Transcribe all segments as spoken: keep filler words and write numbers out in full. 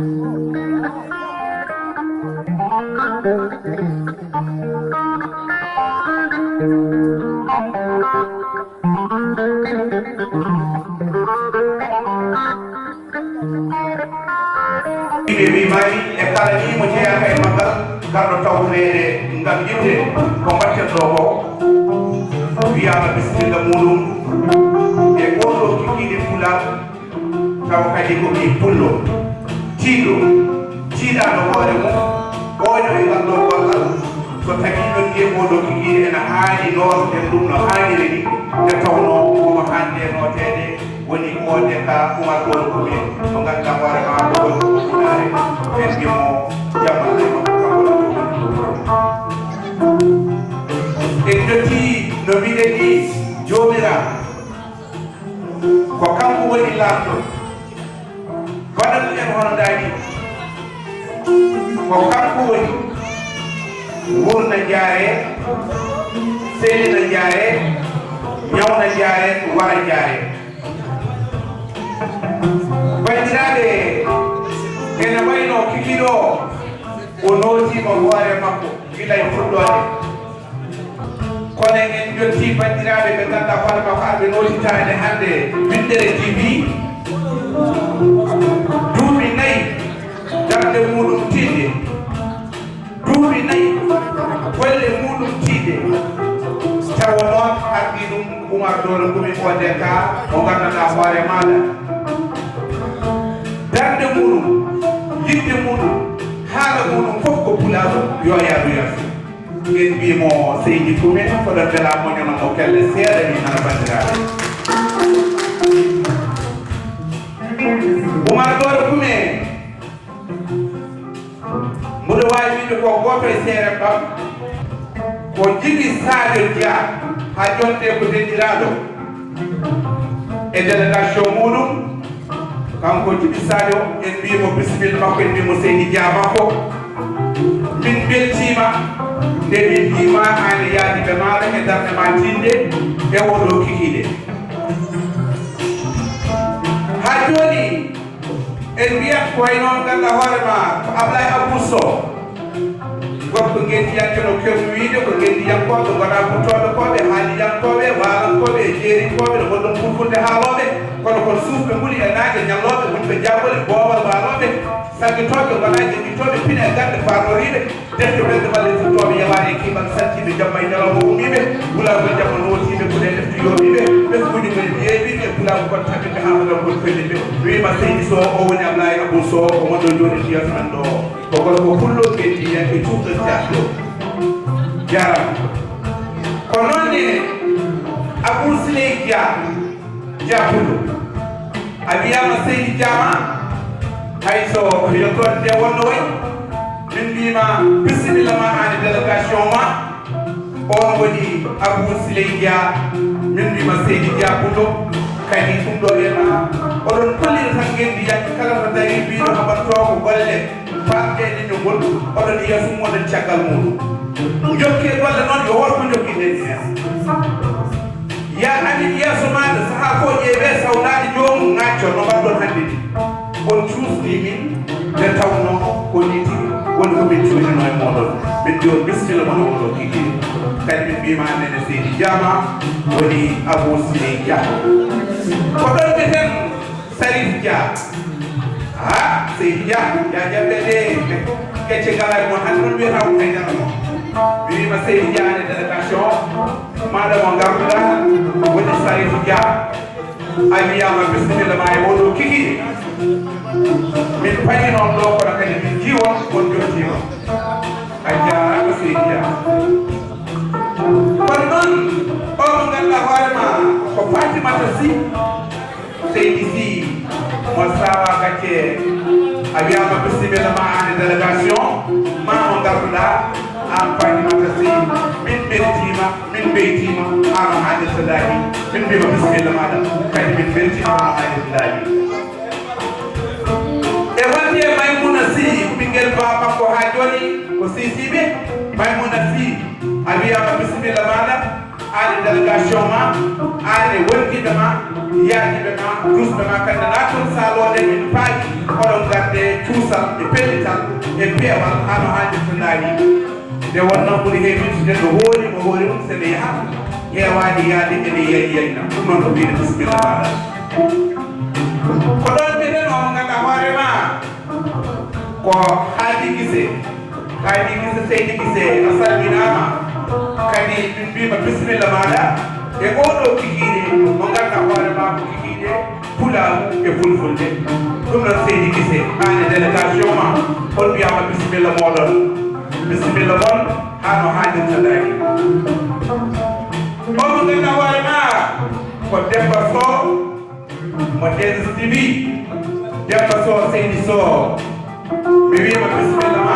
Ɓe mbimaani e kala ni mo jeeyaka e maggal, garɗo tawtoreede ngam yiɗde ko mbaɗten ɗo ko, wiyaama bisimilla muɗum e oɗo kikiiɗe Pulaar, tawa kadi ko ɓii pullo, tiiɗo, tiiɗaano hoore mum, ooño e ngal ɗo gollal, so tawii noon wiye oɗo kikiiɗe ena haani nootden ɗum no haaniri ni, nde tawnoo omo haande nooteede, woni O D K Oumar Gora Kumi, mo ngannduɗaa hoore maa ko woni ko Funaare, en mbimo jamma e makko kanko ɗo jooɗi. En njetti no mbiɗen ni Joomiraaɗo, ko kanko woni laamɗo, waɗanɗo en hono ndaa ni. Ko kanko woni wuurna jaare, sellina jaare, ñawna jaare, wara jaare. Banndiraaɓe, ene wayno kikiiɗo o, o nootiima hoore makko gila e fuɗɗoode. Kono en njetti banndiraaɓe ɓe ngannduɗaa hoore makko arɓe nootitaade hannde winndere T V. Duuɓi nayi darnde muɗum tiiɗde. Duuɓi nayi golle muɗum tiiɗde. Tawa noon ardii ɗum Oumar Gora Kumi O D K mo nganndanɗaa hoore maaɗa. Darnde muɗum, yiɗde muɗum, haala muɗum fof ko pulaaru, yo yaaru yeeso. En mbimo seydi Kume, koɗo bela moñono mo kelle seeɗa ni nana banndiraaɓe. Oumar Gora Kume, mboɗo waawi wiide ko gooto e seerenɓam, ko Jibi Sadio Dia, haa jonte ko denɗiraaɗo e délégation muɗum. Kanko Jibi Sadio, en mbimo bisimilla makko, en mbimo seydi Dia makko. Min mbeltiima nde min mbima aan e yaadiiɓe maaɗa e darnde ma tiiɗnde e oɗo kikiiɗe. Haa jooni, en mbiyat ko wayi noon ngannduɗaa hoore ma ko Ablaye Abou Sow. Gorko ngenndiyanke no kewmi wiyde ko ngenndiyankooɓe, ngonaa buttooɓe kooɓe, haaliyankooɓe, waalankooɓe e jeerinkooɓe, no ngonɗon fulfulde haalooɓe, kono kon suufɓe nguli e naange ñallooɓe, wonɓe jaabole, boowal waalooɓe, saggitooɓe, ngonaa jejjitooɓe, pine e garɗe faarnoriiɓe, defte welde balɗe futtooɓe, yewaade e kiiɓal saltiiɓe, jamma e ñalawma ummiiɓe, wulaago jamma nootiiɓe, kuɗe defte yooɓiiɓe, ɓesnguuji ngoni yeeɓiiɓe, e pulaagu kon tabitɓe haa mbaɗa ngol fellitɓe. Wiima seydi Sow, o woni Ablaye Abou Sow, o wonɗo jooɗi yeeso men ɗo. Ko gorko pullo, ngenndiyanke, cuuɗo, jaarɗo. Jaaraama. Ko noon ne Abou Siley Dia, Dia pullo. A wiyaama seydi Dia ma, hay so yo toon nde wonno wayi. Min mbiima bisimilla ma aan e délégation ma. On woni Abou Siley Dia, min mbima seydi Dia Pullo, kadi ɗum ɗo ena, oɗon kollira tan ngenndiyanke kala to dañi mbiɗo haɓantoo ko golle baɗɗe leñol ngol, oɗon yeeso mum, oɗon caggal muɗum. Jokke golle noon yo won ko jokkiɗen heen. Ya amin yeeso maaɗa sahaa fof ƴeewe sawlaade joomum ŋacco no mbaɗɗon hannde ni. On cuusni min nde tawnoo ko nii tigi woni ko min cuuɗinoo e mooɗon. Min mbiy on bisimilla mon e oɗo kikiiɗe. Kadi min mbiima nene seydi Dia ma woni Abou Siley Dia. Ko ɗon mbiyeten Sarif Dia. Ha seydi Dia, Dia Dia ɓe de kecce ngalaa e mon hannde ɗum mbiyata ko haydara mo. Mi wiima seydi Dia e délégation maaɗa mo ngarduɗaa woni Sarif Dia. A wiyaama bisimilla ma e oɗo kikiiɗe. Min pañi noon ɗo kono kadi min njii on on jottiima. A jaaraama seydi Dia. Kono noon o mo ngannduɗaa hoore ma ko Fatimata Sy. Seydi Sy mo Sawa Gacce, a wiyaama bisimilla ma aan e délégation ma mo ngarduɗaa aan Fatimata Sy. Min mbeltiima, min mbeytiima, aan o haalirta daaki. Min mbiima bisimilla maaɗa, kadi min mbeltiima aan o haalirta daaki. E wonde Maymuna Sy, ɓinngel baa makko haa jooni ko Sisiiɓe. Maymuna Sy, a wiyaama bisimilla maaɗa. Aan e délégation ma, aan e wondiiɓe ma, Yaadiiɓe ma, duusɓe ma, kadi nana toon saalooɓe, min paami oɗon ngarde cuusal e pellital e peewal haa no haanirta ndaari. Nde wonnoo mbuɗo heewii, neɗɗo hoori mo hoori mum, so ene yaha, heewaani yahde, ene yahi yahina. Ɗum noon ko wiyde bisimilla maaɗa. Ko ɗoon mbiyeten on mo ngannduɗaa hoore ma ko Haadi Gise. Haadi Gise, Seydi Gise, a salminaama. Kadi min mbiyii ma bisimilla maaɗa e oo ɗoo kikiiɗe mo ngannduɗaa hoore ma ko kikiiɗe pulaagu e fulfulde. Ɗum noon Seydi Gise, aan e délégation ma, on mbiyaama bisimilla mooɗon. Bisimilla mon, haa no haanirta ndaari. On mo ngannduɗaa hoore ma ko Demba Sow, mo D S T V, Demba Sow, Seydi Sow. Mi wiima bisimilla ma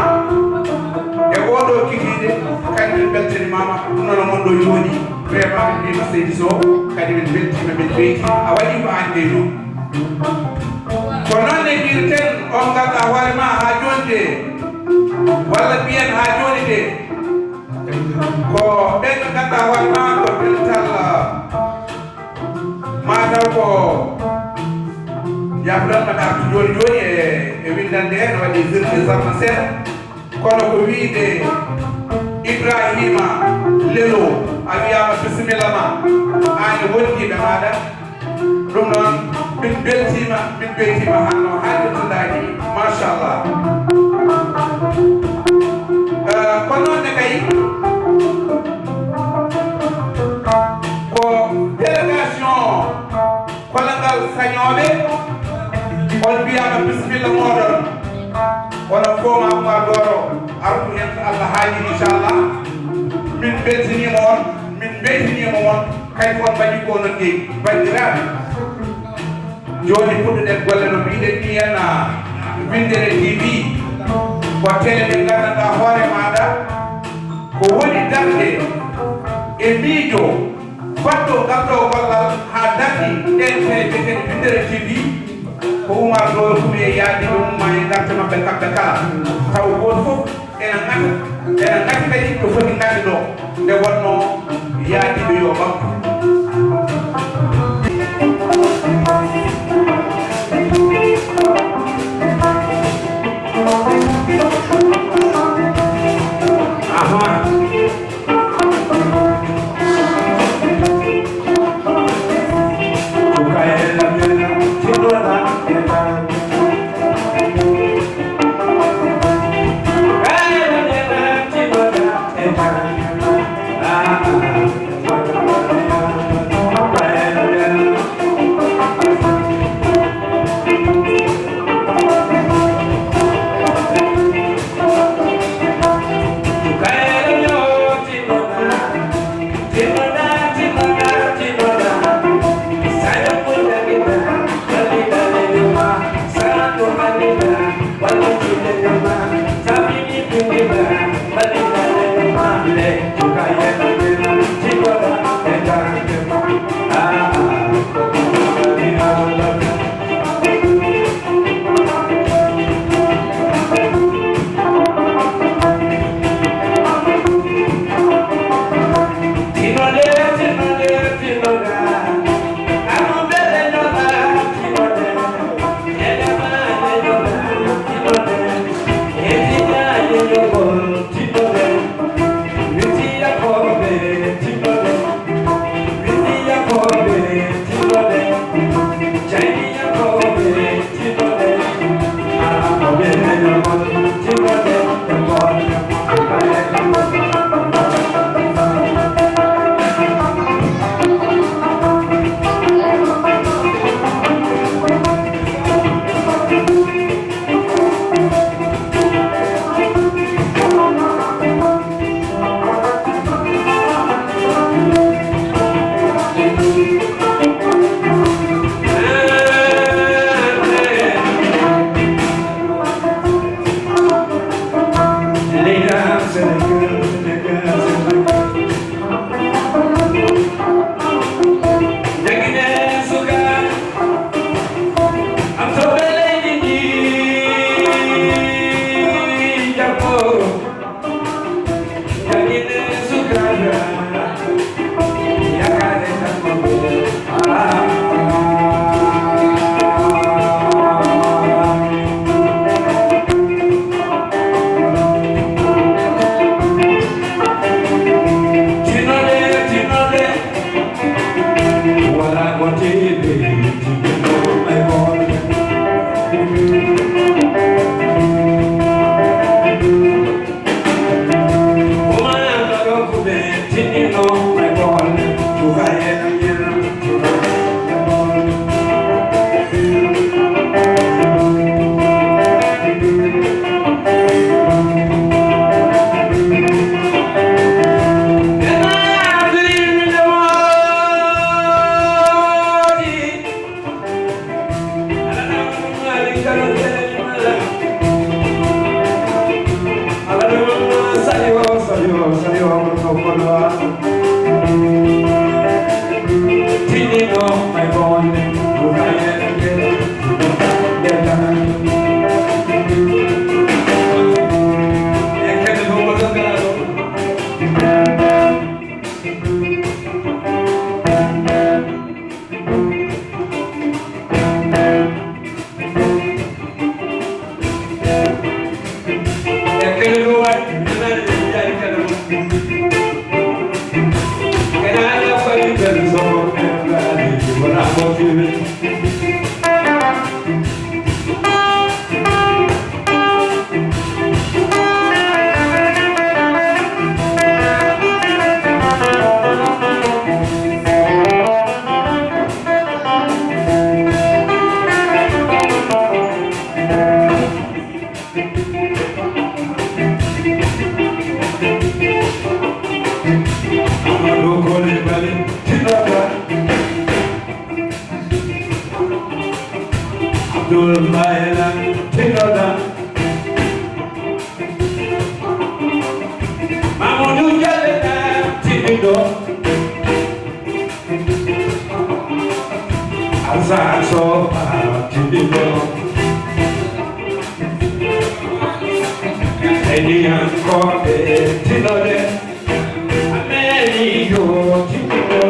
e oo ɗoo kikiiɗe, kadi min mbeltaniima ma. Ɗum noon mon ɗo jooɗi, vraiment min mbiima Seydi Sow, kadi min mbeltiima, min mbeytii. A waɗii ko aan dey ɗoo. Ko noon ne mbiyeten on ngannduɗaa hoore ma haa jooni de, walla mbiyen haa jooni de, ko ɓeen ɓe ngannduɗaa hoore ma ko dental, mataw ko, yafranma ɗaɓtu jooni jooni e, e winndannde hee, no waɗi zirde zarma seeɗa. Kono ko wiyde Ibrahima Lelo, a wiyaama bisimilla ma, aan e wondiiɓe maaɗa. Ɗum noon, min mbeltiima, min mbeltiima haa no haanirta ndaari, machallah. Eh, ko noon ne kay, ko délégation Kolangal sañooɓe, on mbiyaama bisimilla mooɗon. Onon fof ma Oumar Doro artu heen so Allah haajii, inchallah. Min mbeltiniima on, min mbeltiniima on, kay ko on mbaɗi ko onon jeyi, banndiraaɓe. Jooni puɗɗoɗen golle no mbiɗen ni en, ah, Winndere T V, ko télé nde nganndanɗaa hoore maaɗa, ko woni darnde e miijo. Faddo ngal ɗo gollal haa darni ɗeen télé biyeteeɗe Winndere T V, ko Oumar Doro Kumi e yaadiiɓe mum ma e ngarte maɓɓe kamɓe kala. Taw gooto fof ena ngata, ena ngati kadi ko foti ngati ɗo, nde wonnoo yaadiiɓe yo ɓamtu. Aha. Abdoul Mbaye la tinoɗa. Mamadou Diallo na tiniɗo. Alsan Sow tiniɗo. Eniyankoɓe tinoɗe. Ameni yo tiniɗo.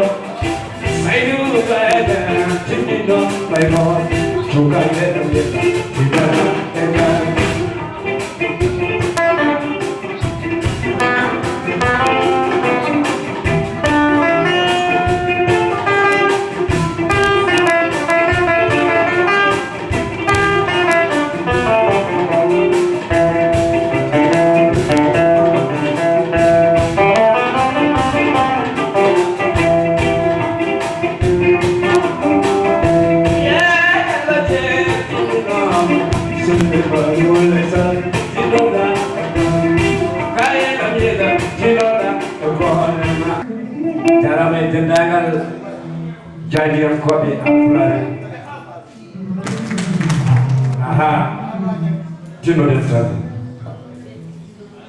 Jarama e denndaangal jaadiyankooɓe Alpulaar en. Aha, tinnoɗen tan.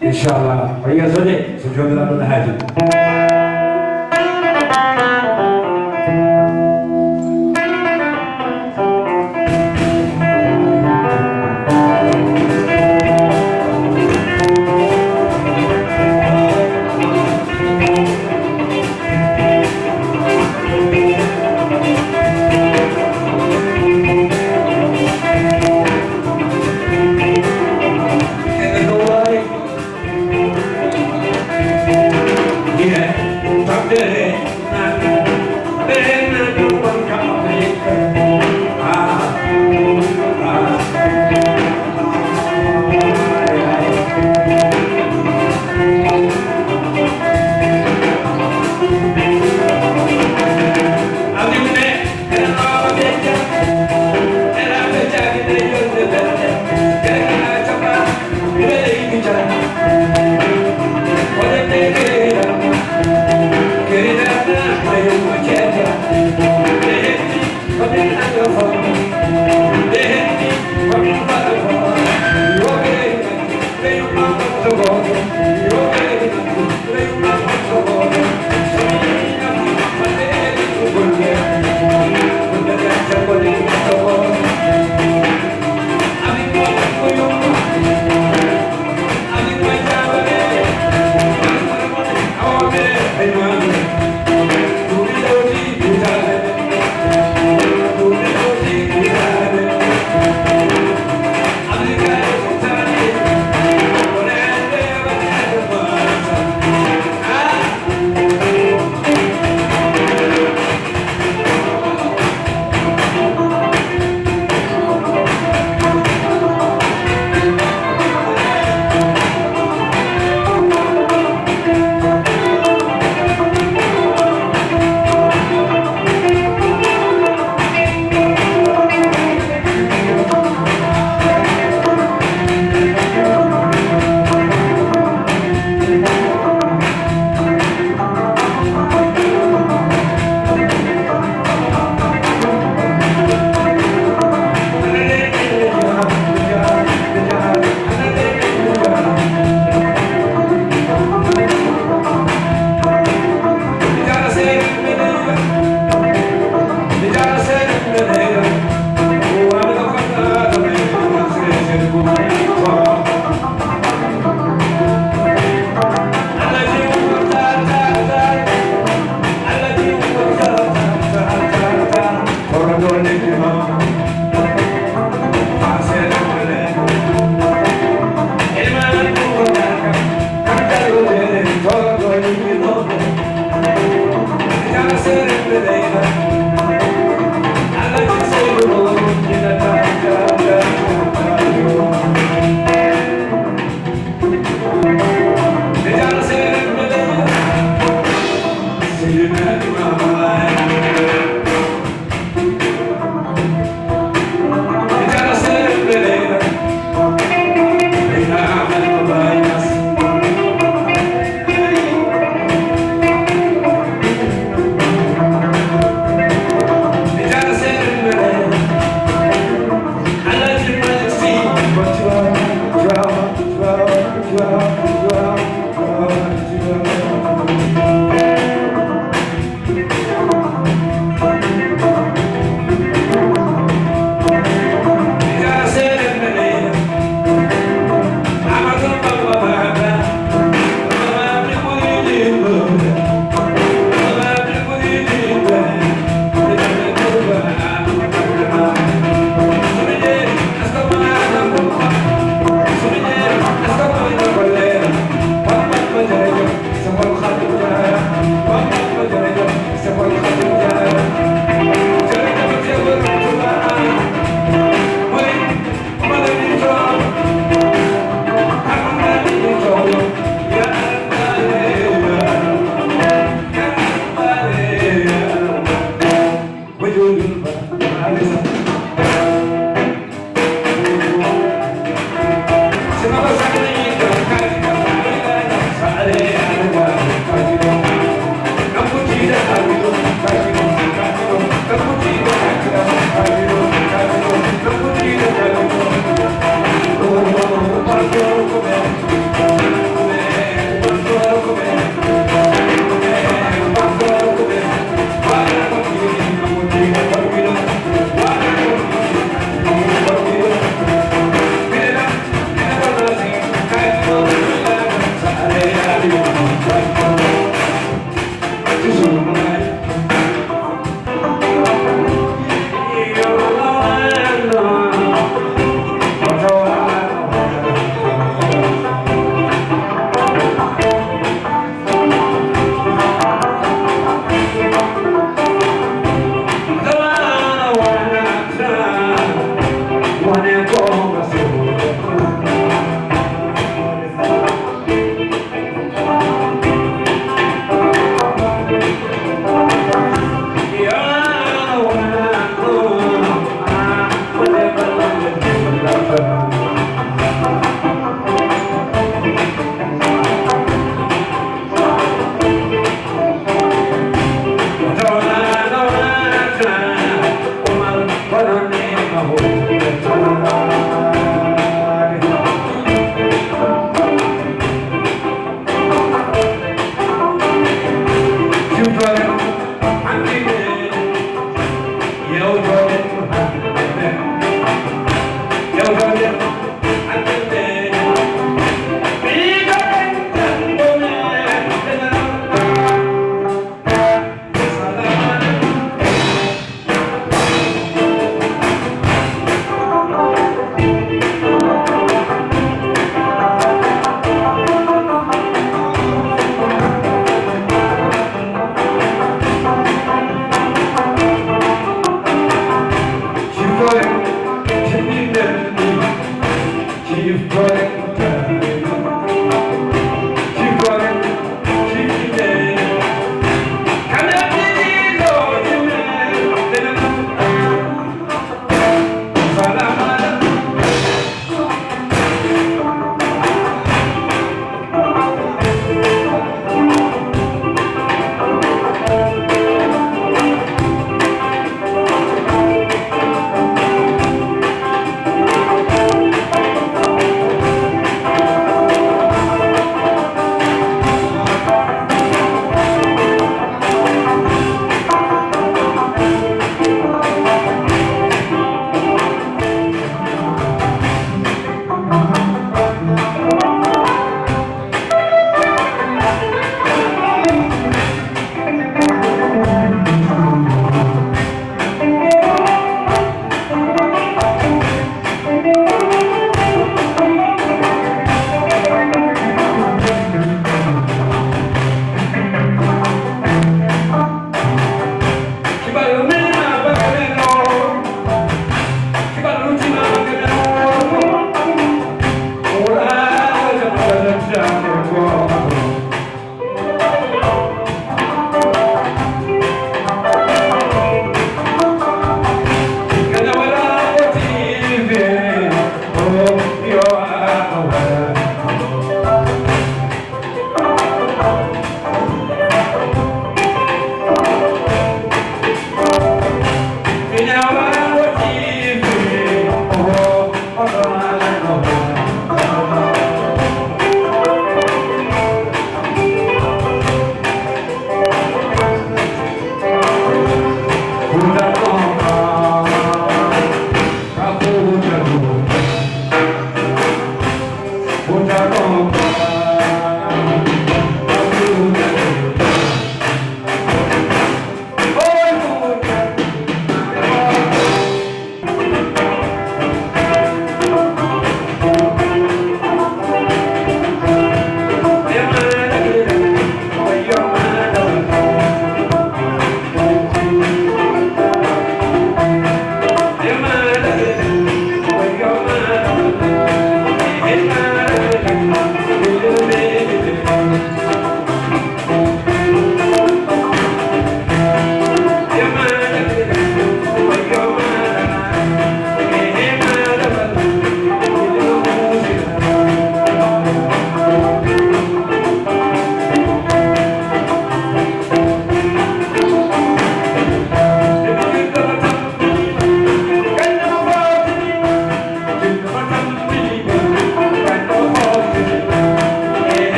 Inchallah, o yeeso de, so Joomiraaɗo no haaji.